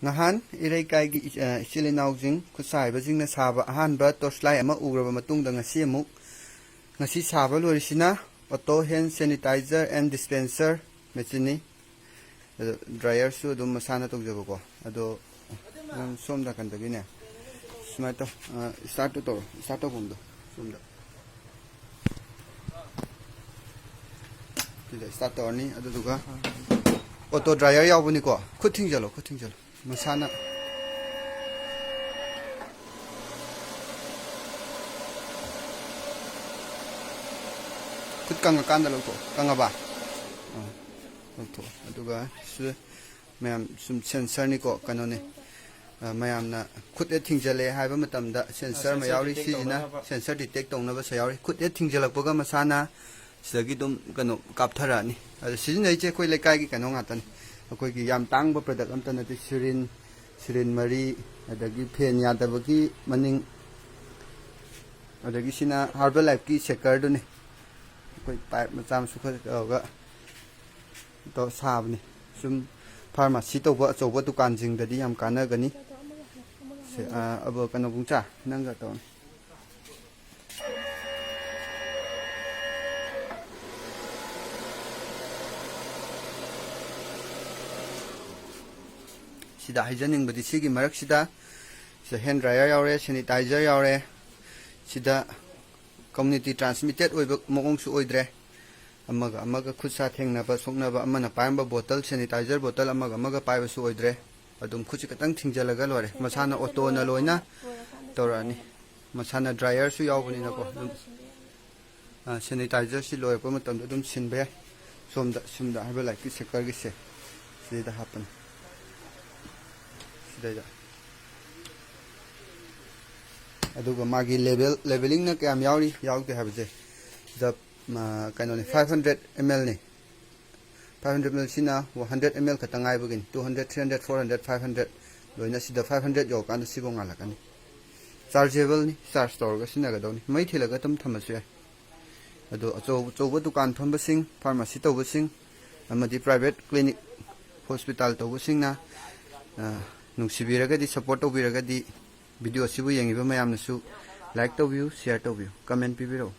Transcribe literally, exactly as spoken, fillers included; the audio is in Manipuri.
ꯅꯍꯥꯟ ꯏꯔꯩꯀꯥꯏꯒꯤ ꯏꯆ-, ꯑ, ꯏꯆꯤꯜ ꯏꯅꯥꯎꯁꯤꯡ, ꯈꯨꯠꯁꯥ ꯍꯩꯕꯁꯤꯡꯅ ꯁꯥꯕ ꯑꯍꯥꯟꯕ torch light ꯑꯃ ꯎꯔꯕ ꯃꯇꯨꯡꯗ, ꯉꯁꯤ ꯑꯃꯨꯛ, ꯉꯁꯤ ꯁꯥꯕ ꯂꯣꯏꯔꯤꯁꯤꯅ auto hand sanitizer and dispenser machineꯅꯤ꯫ ꯑꯗꯣ dryerꯁꯨ ꯑꯗꯨꯝ ꯃꯁꯥꯅ ꯇꯧꯖꯕꯀꯣ꯫ ꯑꯗꯣ ꯅꯪ ꯁꯣꯝ ꯅꯥꯀꯟꯗꯒꯤꯅꯦ, ꯁꯨꯃꯥꯏꯅ ꯇꯧ, ꯑ, startꯇꯣ ꯇꯧꯔꯣ, start ꯇꯧꯐꯝꯗꯣ ꯁꯣꯝꯗ꯫ ꯁꯤꯗ start ꯇꯧꯔꯅꯤ, ꯑꯗꯨꯗꯨꯒ auto dryer ꯌꯥꯎꯕꯅꯤꯀꯣ꯫ ꯈꯨꯠ ꯊꯤꯡꯖꯜꯂꯣ, ꯈꯨꯠ ꯊꯤꯡꯖꯜꯂꯣ꯫ ꯃꯁꯥꯅ ꯈꯨꯠ ꯀꯪꯉꯀꯥꯟꯗ ꯂꯧꯊꯣꯛꯑꯣ꯫ ꯀꯪꯉꯕ? ꯑꯥ, ꯂꯧꯊꯣꯛꯑꯣ꯫ ꯑꯗꯨꯒ ꯁꯤ ꯃꯌꯥꯝ ꯁꯨꯝ sensorꯅꯤꯀꯣ, ꯀꯩꯅꯣꯅꯤ꯫ ꯑ, ꯃꯌꯥꯝꯅ ꯈꯨꯠ ꯍꯦꯛ ꯊꯤꯡꯖꯜꯂꯦ ꯍꯥꯏꯕ ꯃꯇꯝꯗ sensor ꯑꯃ ꯁꯦꯟꯁꯔ ꯌꯥꯎꯔꯤ꯫ ꯗꯤꯇꯦꯛ ꯁꯤꯁꯤꯅ ꯇꯧꯅꯅꯕ꯫ Sensor detect ꯇꯧꯅꯕꯁꯨ ꯌꯥꯎꯔꯤ꯫ ꯈꯨꯠ ꯍꯦꯛ ꯊꯤꯡꯖꯜꯂꯛꯄꯒ ꯃꯁꯥꯅ ꯁꯤꯗꯒꯤ ꯑꯗꯨꯝ ꯀꯩꯅꯣ ꯀꯥꯞꯊꯔꯛꯑꯅꯤ꯫ ꯑꯗ ꯁꯤꯖꯤꯟꯅꯔꯤꯁꯦ ꯑꯩꯈꯣꯏ ꯂꯩꯀꯥꯏꯒꯤ ꯀꯩꯅꯣ ꯉꯥꯛꯇꯅꯤ꯫ ꯑꯩꯈꯣꯏꯒꯤ ꯌꯥꯝ ꯇꯥꯡꯕ product ꯑꯝꯇ ꯅꯠꯇꯦ꯫ Syringe, syringe ꯃꯔꯤ, ꯑꯗꯒꯤ fan ꯌꯥꯗꯕꯒꯤ ꯃꯅꯤꯡ, ꯑꯗꯒꯤ ꯁꯤꯅ Herbalifeꯀꯤ shakerꯗꯨꯅꯤ꯫ ꯑꯩꯈꯣꯏ pipe ꯃꯆꯥ ꯃꯁꯨ ꯈꯔ ꯇꯧꯔꯒ ꯇꯧꯔ ꯁꯥꯕꯅꯤ꯫ ꯁꯨꯝ pharmacy ꯇꯧꯕ ꯑꯆꯧꯕ ꯗꯨꯀꯥꯟꯁꯤꯡꯗꯗꯤ ꯌꯥꯝ ꯀꯥꯟꯅꯒꯅꯤ꯫ ꯁꯦ, ꯑ, ꯑꯕꯣ, ꯀꯩꯅꯣ, ꯄꯨꯡꯆꯥ, ꯅꯪꯒ ꯇꯧꯔꯣ꯫ ꯁꯤꯗ ꯍꯥꯏꯖꯅꯤꯡꯕꯗꯤ, ꯁꯤꯒꯤ ꯃꯔꯛꯁꯤꯗ ꯁꯤꯗ hand dryer ꯌꯥꯎꯔꯦ, sanitizer ꯌꯥꯎꯔꯦ, ꯁꯤꯗ community transmitted ꯑꯣꯏꯕ ꯃꯑꯣꯡꯁꯨ ꯑꯣꯏꯗ꯭ꯔꯦ꯫ ꯑꯃꯒ ꯑꯃꯒ ꯈꯨꯠ ꯁꯥ ꯊꯦꯡꯅꯕ, ꯁꯣꯛꯅꯕ, ꯑꯃꯅ ꯄꯥꯏꯔꯝꯕ bottle, sanitizer bottle ꯑꯃꯒ ꯑꯃꯒ ꯄꯥꯏꯕꯁꯨ ꯑꯣꯏꯗ꯭ꯔꯦ꯫ ꯑꯗꯨꯝ ꯈꯨꯠꯁꯤ ꯈꯛꯇꯪ ꯊꯤꯡꯖꯤꯜꯂꯒ ꯂꯣꯏꯔꯦ꯫ ꯃꯁꯥꯅ autoꯅ ꯂꯣꯏꯅ ꯇꯧꯔꯛꯑꯅꯤ꯫ ꯃꯁꯥꯅ dryerꯁꯨ ꯌꯥꯎꯕꯅꯤꯅꯀꯣ꯫ ꯑꯗꯨꯝ, ꯑ, sanitizerꯁꯤ ꯂꯣꯏꯔꯛꯄ ꯃꯇꯝꯗ ꯑꯗꯨꯝ ꯁꯤꯟꯕ ꯌꯥꯏ꯫ ꯁꯣꯝꯗ, ꯁꯣꯝꯗ Herbalifeꯀꯤ shakerꯒꯤꯁꯦ ꯁꯤꯗ ꯍꯥꯞꯄꯅꯤ꯫ ꯁꯤꯗꯩꯗ꯫ ꯑꯗꯨꯒ ꯃꯥꯒꯤ label, labelingꯅ ꯀꯌꯥꯝ ꯌꯥꯎꯔꯤ, ꯌꯥꯎꯗꯦ ꯍꯥꯏꯕꯁꯦ ꯁꯤꯗ, ꯑ, ꯀꯩꯅꯣꯅꯤ, five hundred mlꯅꯤ꯫ Five hundred ml ꯁꯤꯅ hundred ml ꯈꯛꯇ ꯉꯥꯏꯕꯒꯤꯅꯤ꯫ Two hundred, three hundred, four hundred, five hundred, ꯂꯣꯏꯅ ꯁꯤꯗ five hundred ꯌꯧꯔꯀꯥꯟꯗ ꯁꯤꯐꯧ ꯉꯥꯜꯂꯛꯀꯅꯤ꯫ Chargeableꯅꯤ, charge ꯇꯧꯔꯒ ꯁꯤꯖꯤꯟꯅꯒꯗꯧꯅꯤ꯫ ꯃꯩ ꯊꯤꯜꯂꯒ ꯑꯗꯨꯝ ꯊꯝꯃꯁꯨ ꯌꯥꯏ꯫ ꯑꯗꯣ ꯑꯆꯧ-, ꯑꯆꯧꯕ ꯗꯨꯀꯥꯟ ꯐꯝꯕꯁꯤꯡ, pharmacy ꯇꯧꯕꯁꯤꯡ, ꯑꯃꯗꯤ private clinic, hospital ꯇꯧꯕꯁꯤꯡꯅ ꯑ, ꯅꯨꯡꯁꯤꯕꯤꯔꯒꯗꯤ, ꯁꯞꯄꯣꯔꯠ ꯇꯧꯕꯤꯔꯒꯗꯤ, ꯚꯤꯗꯤꯑꯣ ꯑꯁꯤꯕꯨ ꯌꯦꯡꯉꯤꯕ ꯃꯌꯥꯝꯅꯁꯨ ꯂꯥꯏꯛ ꯇꯧꯕꯤꯌꯨ, ꯁꯤꯌꯔ ꯇꯧꯕꯤꯌꯨ, ꯀꯃꯦꯟ ꯄꯤꯕꯤꯔꯛꯎ꯫